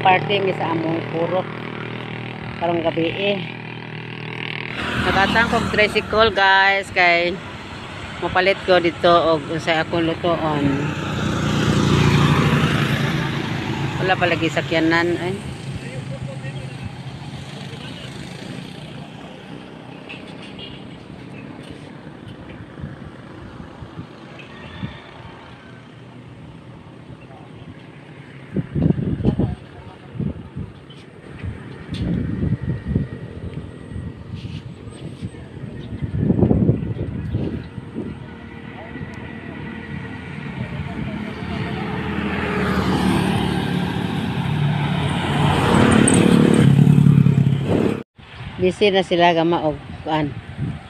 Magparty mi sa among purok karong gabi eh. Nakatang kog tricycle, guys, kay mapalit ko dito og unsay akong lutoon. Wala pa lagi sakyanan ay. Busy na sila gama og kuan.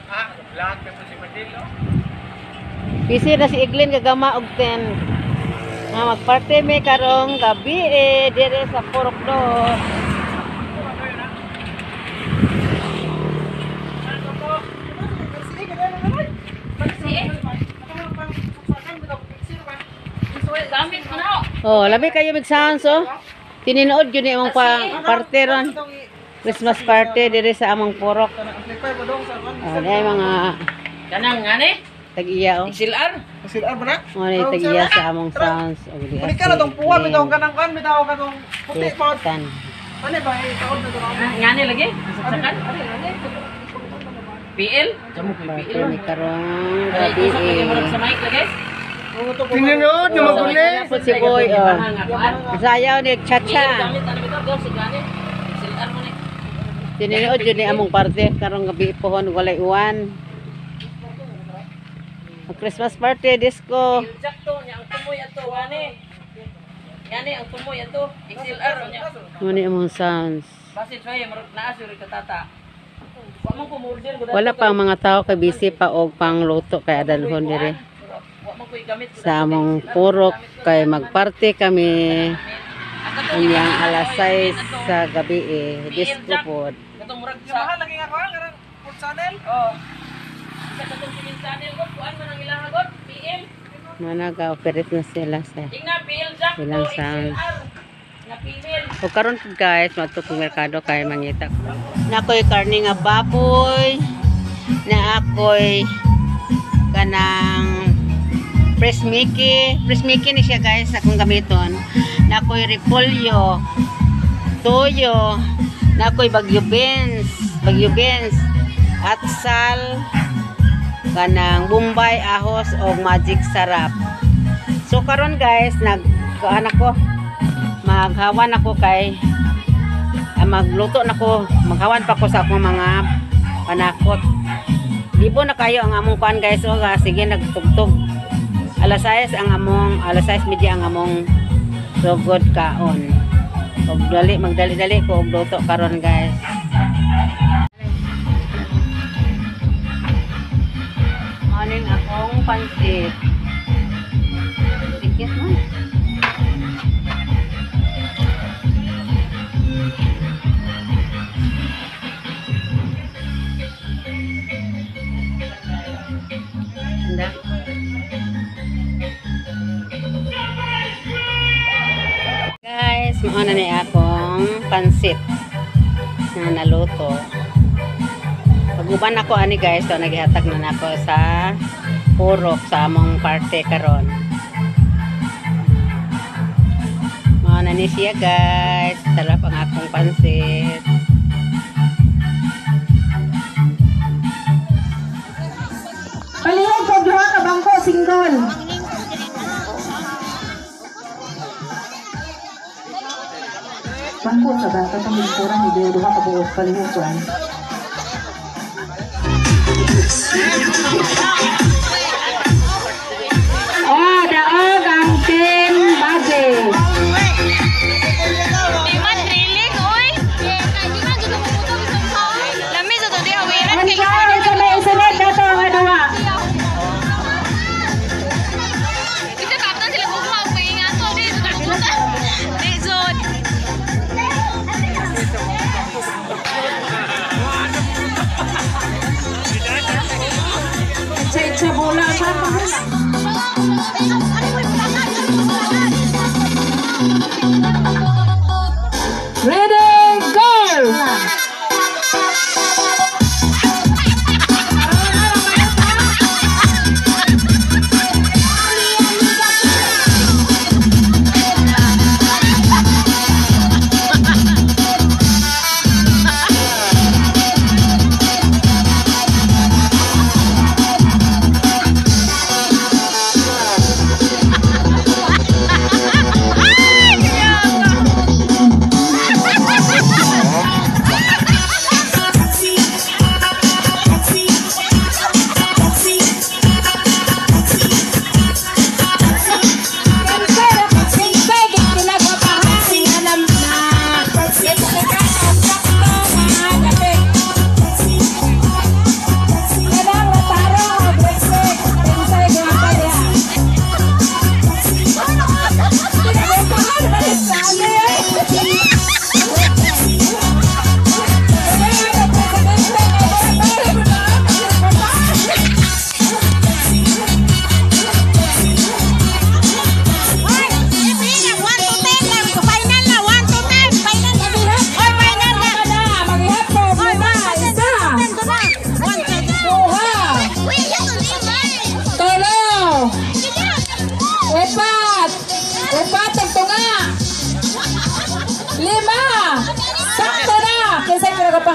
Ah, vlog na po si Madilo. Busy na si Iglin gagama og 10. Nga magparty mi karong gabi eh dire sa Purok Dos. Oh, labi kayo mig sounds oh. Tininood yun ni among pa party ron. Christmas party dire sa among purok. Oh, di mga Kanang ngani? tag-iya oh. XLR? XLR ba na? Mo ni tag-iya sa among sounds og di. Kuni ka na tong puwa bitaw kanang kan bitaw katong puti pa. Tan. Ano ba eh taod na to? Ngani lagi? Saksakan? PL? Jamo ko Party PL. mi karong gabi eh. Sa mic lagi? Tininood nga maguli. Po si Boy oh. Sayaw ni Chacha. Gamit ano bitaw daw sa gani? XLR mo ni. Tininood yun ni among parte karong gabi pohon walay uwan. Ang Christmas party disco. Jack to nya ang tumoy ato ngani. Ngani ang tumoy ato XLR nya. Mo ni among sounds. Basi try murag naa sur katata. Wa man ko mo-order ko. Wala pa ang mga tao kay busy pa og pangluto kay adalhon dire. Wa man ko gamit Sa among purok kay magparty kami unyang alas 6 sa gabi eh disco pod. Katong murag sa Mahal lagi nga kuan kanang food channel. Oh. Sa katong civil channel ko, kuan man ang ilaha god, PL. Managa-operate na sila sa Ingna PL Jack Ilang to sounds. XLR. Na female. O karon po guys, maadto kong merkado kay mangita ko. Na ako'y karne nga baboy, na ako'y kanang fresh Mickey. Fresh Mickey ni siya guys akong gamiton. Na ako'y repolyo, toyo, na ako'y bagyo beans, atsal, kanang Bombay ahos o magic sarap. So karon guys, nag kuan ako, maghawan ako kay magluto na ko, maghawan pa ko sa akong mga panakot. Libo na kayo ang among kuan guys, o sige nagtugtog. Alas 6 ang among, alas 6:30 ang among sugod kaon. Og dali, magdali-dali ko og luto karon guys. Aning akong pansit. Dikit man. Handa. Guys, mao na ni akong pansit na naluto. Pag-uban ako ani guys, so naghihatag na nako sa purok sa among party karon. Mao na ni siya guys, sarap ang akong pansit. Palihog ko duha ka bangko single. Bangko sa ba katong lingkuran ni duha ka buok palihog kuan. Oh, daog ang team Baje. Di man drilling, oy. Di man jud mo lami sa to di awiran kay Unsa unsa may isunod na to nga duha? Kasi kaptan sila gugma og paingato di sa di zone. Itsa bola sa pa.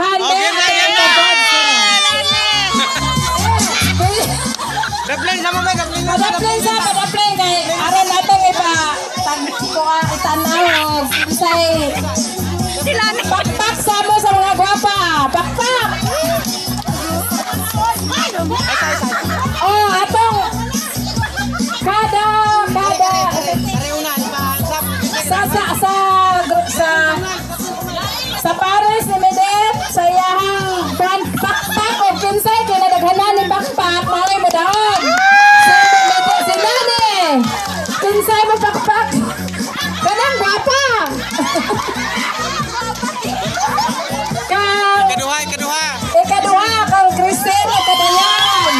Gwapahan Okay be. na, okay na. Daplin sa mo ba? Daplin na. Padaplay sa padaplay kay aron natong ipa tagkuha itanaw og kinsay pakpak sa mo sa mga gwapa. Pakpak. Oh, atong kada kada sa sa sa sa sa Paris ni Medet sa iyahang front pakpak o kinsay kay nadaghanan ni pakpak mao mo daon si Medet si Lani kinsay mo pakpak kanang gwapa kang Kaduha, kaduha. ikaduha kang Christine Kadayan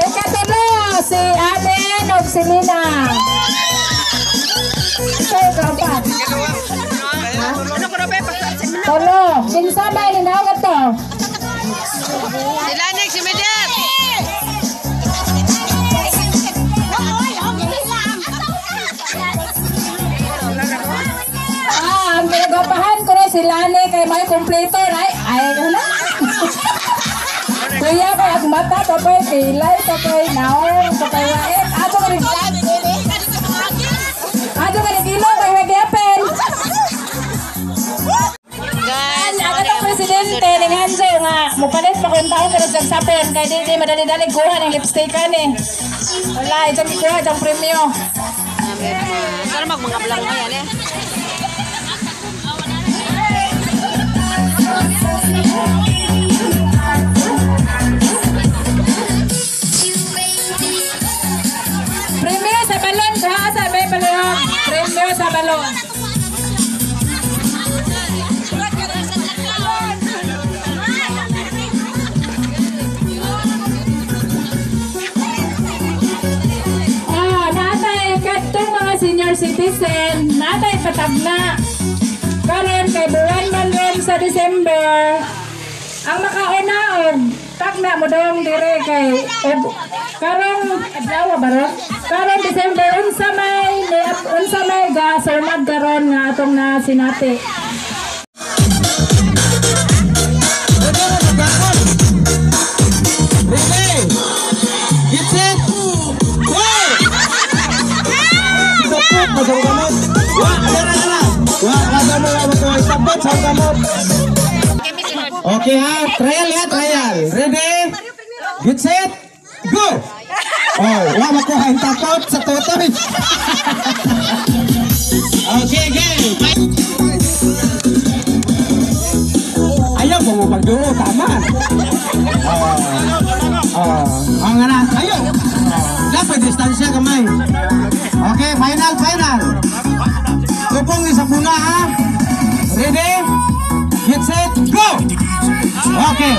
ikatulo si Allen o si Nina Ikaw, ikaw pa. Tolo, kinsa ba ini naog to? Si Lanik, si Medet! Ah, ang pinagapahan ko na si Lani kay may kompleto na. Ay, ano? Kuya kay ang mata tapay pilay tapay naong tapay wait. Ato ka rin Ato ka rin ilo kay magyapin. Guys, Ang atong presidente ning Hanjo nga mopalit pa kung taon pero sa sapin kay di di madali-dali kuha ng lipstick ani. Wala, itong gikuha itong premyo. Sana mag mga blang ngayon eh. Premyo sa balon, kuha sa may balon. Premyo sa balon. Ah, natay kadtong mga senior citizen, natay patagna. Karon kay buwan man ron sa December. Ang makauna og tagna mo dong dire kay og karong adlaw ba ron? Karon December unsa may ga sumad karon nga atong na sinati. Ready? Get set. Go! Sapot na sa kamot. Wa, dara dara. Wa, kada mo wa ko sapot sa kamot. Okay ha, trial ha, trial. Ready? Get set. Go! Oh, wa makuha ang tapot sa totoy. Okay, game. Ayaw ko mo pagduo, tama. Oh. Oh, ang nga na. Ayaw. Dapat distansya kamay. Okay, final, final. Kupong isa muna ha. Ready? Get set, go! Okay.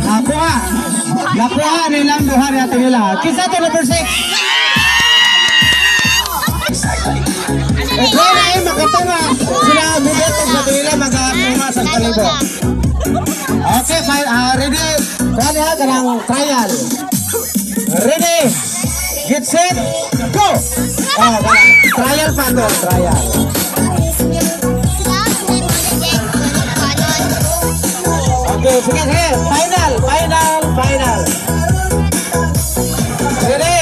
Nakuha. Nakuha nilang duha natin nila. Kisa to number 6. Okay na eh, makatunga. Sila bigat og sa nila makatunga sa kalibo. Okay, fine. Ready? Kuha niya kanang trial. Ready? Get set, go! Oh, kanang trial pa to, trial. Okay, sige, sige. Final, final, final. Ready?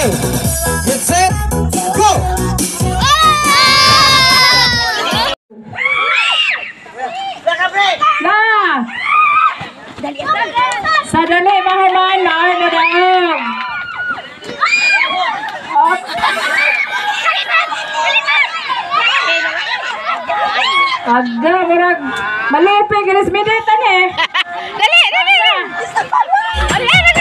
Get set, go! Na! Sa dali mahuman maoy mo daog. Op. Aga murag malupig ginis minute ani. Dali, dali. Wala.